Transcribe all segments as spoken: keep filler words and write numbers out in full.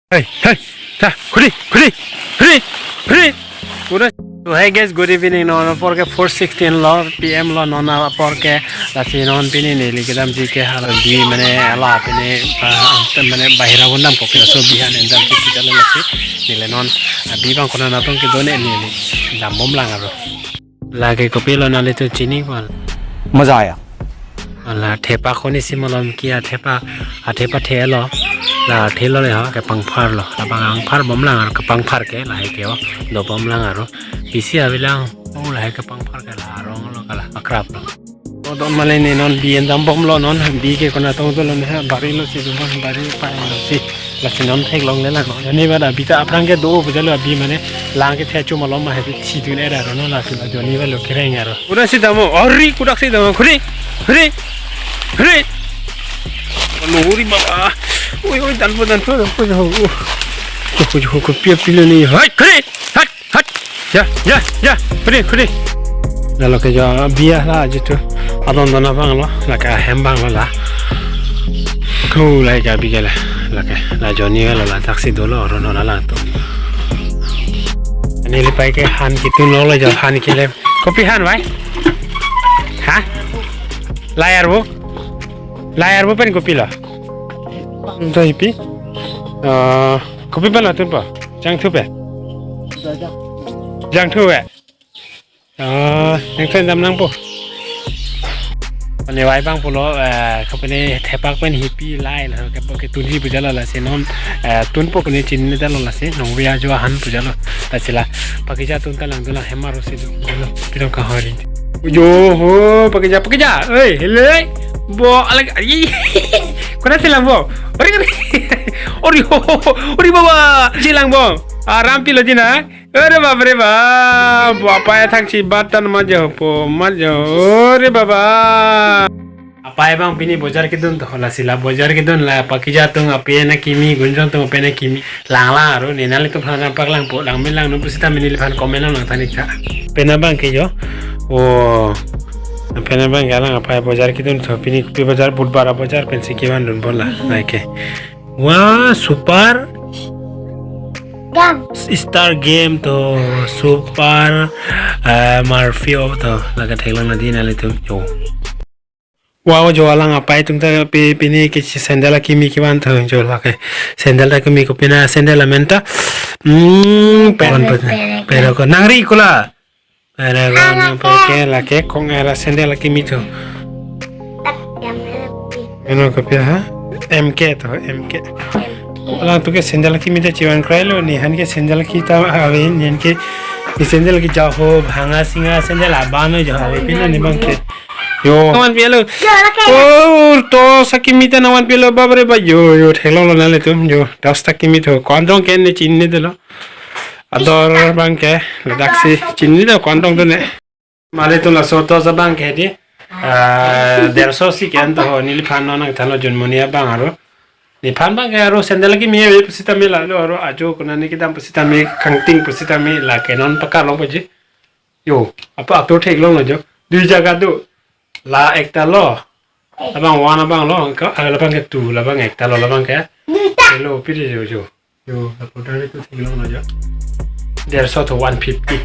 Hey, hey, ha, khuri, khuri, khuri, khuri. Good, so hey guys, good evening. Non apor ke four sixteen lo, P M lo, non apor ke lasi non pini neli kedamji ke hala bi mane hala pini, ah, mane bahira gundam kok ke laso bi han endam si kita lasi neli non, ah, bi bang konat atum kedo ne neli dambom lang aro. Lake kopilo nanglitum chini pon. मजा आया। Ala thepa koni si malom ke athepa, athepa thelo. La thelo le ha kepangphar lo. Labang angphar bom lang aro kepangphar ke lahai ke o. Dobom lang aro. Bisi abilang. O lahai kepangphar ke la rong lo kala akrap lo. Odon male ne non bi endam bom lo non bi ke konat atum dolo ne ha bari lo si dun bari pa lo si. Lasi non theklongle lang. Jonni ba da bi ta aphrang ke do pu jalo abi mane lang ke thechu malom ma he thidun era ro no lasi la jonni ba lo kereng aro. Kudak si damo, ori kudak si damo, khuri, khuri, khuri. Anu ori baba. Oi, oi, danpo, danpo, danpo, danpo. Ko, ko, ko, ko, pia, pia ni. Hai, khuri, hat. Hat! Ya, ya, ya! Khuri, khuri! Lalo ke jo biya la jitu. Adon dona bang lo, lake ahem bang lo la. Hu, lake abi ke la. Lake, la jonni lo la taxi dolo, oro no la la tu. Neli pai ke han kitun lo la jo han kile. Kopi han bai? Ha? Layar bu? Layar bu pen kopilo? Anta hipi? Ah, kopi pen la tunpo? Jangthu pe? Jangthu pe? Ah, jangthu endam nangpo. Ane wai bang pulo, eh, kopine thepak pen hipi lai la, kepo ketunji pu jalo lasi non, eh, tunpo kone chinine jalo lasi, nong via jo ahan pu jalo. Lasi la, pakija tun ta lang dun lang hem aro si dun, dun, pidong kahari. Yo ho, pakija, pakija, oi, hele, bo, alag, ai, kona si lang bo, ori, ori, ori ho, ori baba, si lang bo, aram pilo jina. Ore bap re bap, bo apai athak si batan majo po, majo. Ore baba. Apai bang pini bojar kedun to, lasi la bojar kedun la pakija atum ape na kimi, Gunjong atum ape na kimi. Lang lang aro, ne nanglitum aphan paklang po, lang me lang nu pusita neliphan comment lang thanik tha. Pena bang ke jo. O. Pena bang ke lang apai bojar kedun to, pini kopi bojar, Budbar bojar pensi kevan dun bola. Naike. Wah, super. Gam. Star game to, super, eh, Murphy of to, lake theklong nadi nanglitum, yo. Wow, jo alang apai atum ta pi-, pini ke si sandal akimi kevan to, jo lake sandal ta kimi kopina sandal amen ta. Hmm, peron Peron, peron. Peron ko nangri kula. Era Hang ron apa apa. Ke lake kong era sandal akimi to. Tak yang mana? Eno kopi ha? M K to, M K. M K. Alang tu ke sandal akimi ta chivan krai lo, ne han ke sandal kita ave, ne han ke, ne sandal ke jaho, bhanga singa sandal abano jaho ave, pilo ne bang ke. Yo. Kawan pilo. Yo, lake. Oh, to sakimi ta nawan pilo, bap re bap, yo, yo, theklong lo nanglitum, yo, das ta kimi to, kondong ke ne chinine dolo. Ador bang ke, ladak si chinine do kondong do ne. Male tu laso to sa bang ke di. Ah, derso si ke an to ho, neliphan non nangthanlo Junmoni abang aro. Neliphan bang ke aro sandal akimi ave pusita me la lo aro ajo kona ne kedam pusita me kangting pusita me lake non pakar long paji. Yo, apa atur theklong lo jo. Dui jaga do. La ekta lo. Labang one abang lo, ka, ah, labang ke two, labang ekta lo, labang ke. Hello, pidi jo jo. Jo, lapu dari tu theklong lo jo. Derso to one fifty.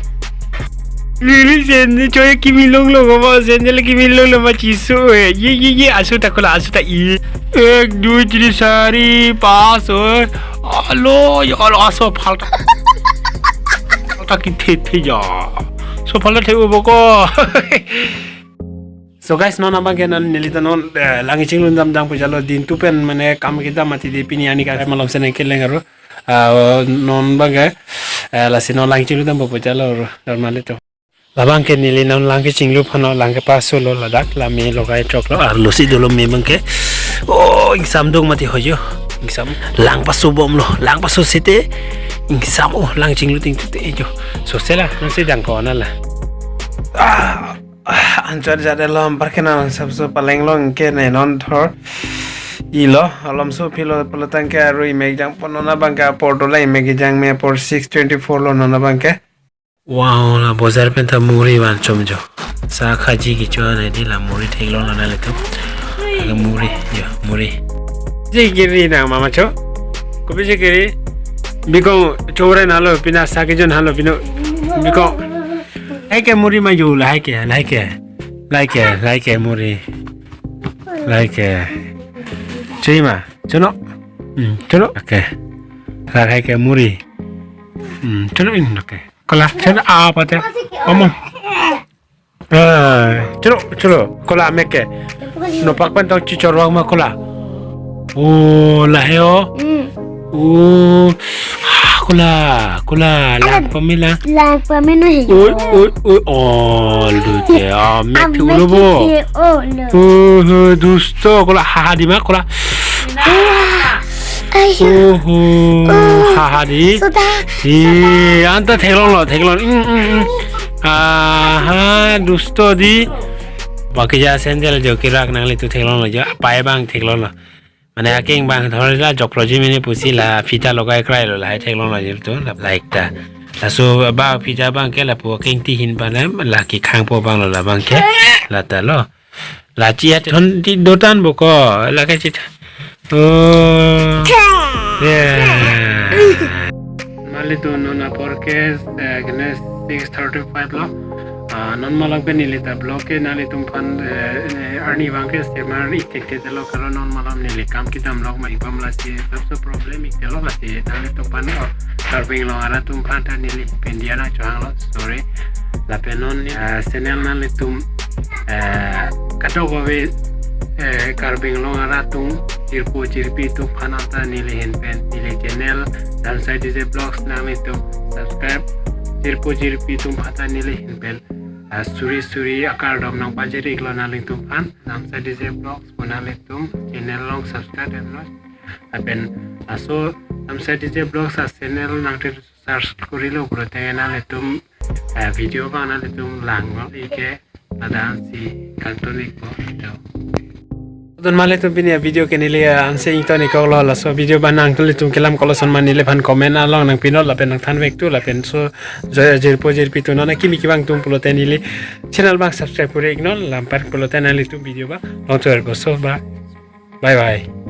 Lili sen ni choi kimi long lo, ma sen ni kimi long lo, ma chisu, eh. Ye, ye, ye, asu ta kula, asu ta i. Ek, dui, tini, sari, pas, eh. Alo, ya Allah, asu phalta. Phalta ki the the ya. So phalta the ubo ko. So guys, non abang ke non neli ta non, eh, lang chinglu dam dam pu jalo din tu pen mane kam kedam mati di pini ani ka malom se nang keleng aro. Ah, non bang ke, eh, lasi non lang chinglu dam pu jalo aro, normal to. Labang ke neli non lang kechinglu aphan non lang kepaso lo ladak la me logai chok lo arlo si dolo me bang ke. Oh, ingsam dong mati hoyo. Ingsam. Lang paso bom lo, lang paso sete. Ingsam oh lang chinglu ting tu te jo. So sela non si dang ko na la. Ah. Ah, anchot jat alom parke nang sabso paleng long ke ne non thor. Ilo, alom so philo pulotang ke arui mek jang pon non abang ke apor dola imek jang me apor six twenty-four lo non abang ke. Wow, la bojar pen ta muri van chom jo. Sa khaji kecho ne di la muri theklong lo nanglitum. Aga muri, ya, muri. Ji kiri nang mama cho. Kopi ji kiri. Bikong chore nalo pina saki jon halo pino. Bikong. Hai ke muri ma yu lahai ke, lahai ke. Lahai ke, lahai ke muri. Lahai ke. Chima, chono. Hmm, chono. Okay. Lahai ke muri. Hmm, chono in okay. Kola, chono apa te? Omo. Ah, choro, choro. Kola meke. Nopak pen tong chichor vang ma kola. Oh, lahai o. Hmm. Oh. Ah, kola, kola, lang pamela. Lang pamela hi. Oi, oi, oi. Oh, lu te. Ah, mek ulo bo. Oh, dusto kola, ha ha di ma kola. Ai. Oh, ha ha di. Sudah. Ih, anta theklonglo, theklong. Mm, mm, mm. Aha, dusto di. Baki ja sandal jo kirak nanglitum theklonglo jo. Pai bang theklonglo. Mane akeng bang thorla joklo ji mene pusi la phita logai krailo lahai theklonglo jo to la like ta. Laso ba phita bang ke lapu akeng ti hin pa na la kekhang po bang lo la bang ke. La ta lo. La chi at thon ti dotan bo ko, la ke chi. Oh. Yeah. Nanglitum non apor ke, eh, kene six thirty-five lo. Ah, non malom ke neli ta vlog ke nanglitum aphan, eh, eh, arni bang ke share mar ik thekthelo, karon non malom neli kam kedam lok ma ik bom lasi sabse problem ik telo lasi nanglitum aphan, oh, Karbi Anglong arat atum aphan ta neli pen diya nangchohanglo, sorry. Lapen non, eh, channel nanglitum, eh, kadokave, eh, Karbi Anglong arat atum, jirpo jirpi atum aphan ta neli ahin pen, neli channel Damsai D J Vlogs nanglitum subscribe, jirpo jirpi atum aphan ta neli ahin pen, eh, suri suri akardom nangpajir iklo nanglitum aphan, Damsai D J Vlogs pu nanglitum channel along subscribe damnon. Lapen laso Damsai D J Vlogs a channel nangtum search korilo pulote nanglitum, eh, video abang nanglitum langlo, ike ladak si kangton ikpo. Don male tum pini a video ke neli, eh, ansi ington ikoklo, laso video abang nangtum ilitum kelam koloson ma neliphan comment along nangpinon lapen nangthan vek tu lapen so jo-, jirpo jirpi atum non akimi kevang atum pulote neli channel abang subscribe kori iknon, lampat pulote nanglitum video abang long tour boso ba. Bye bye.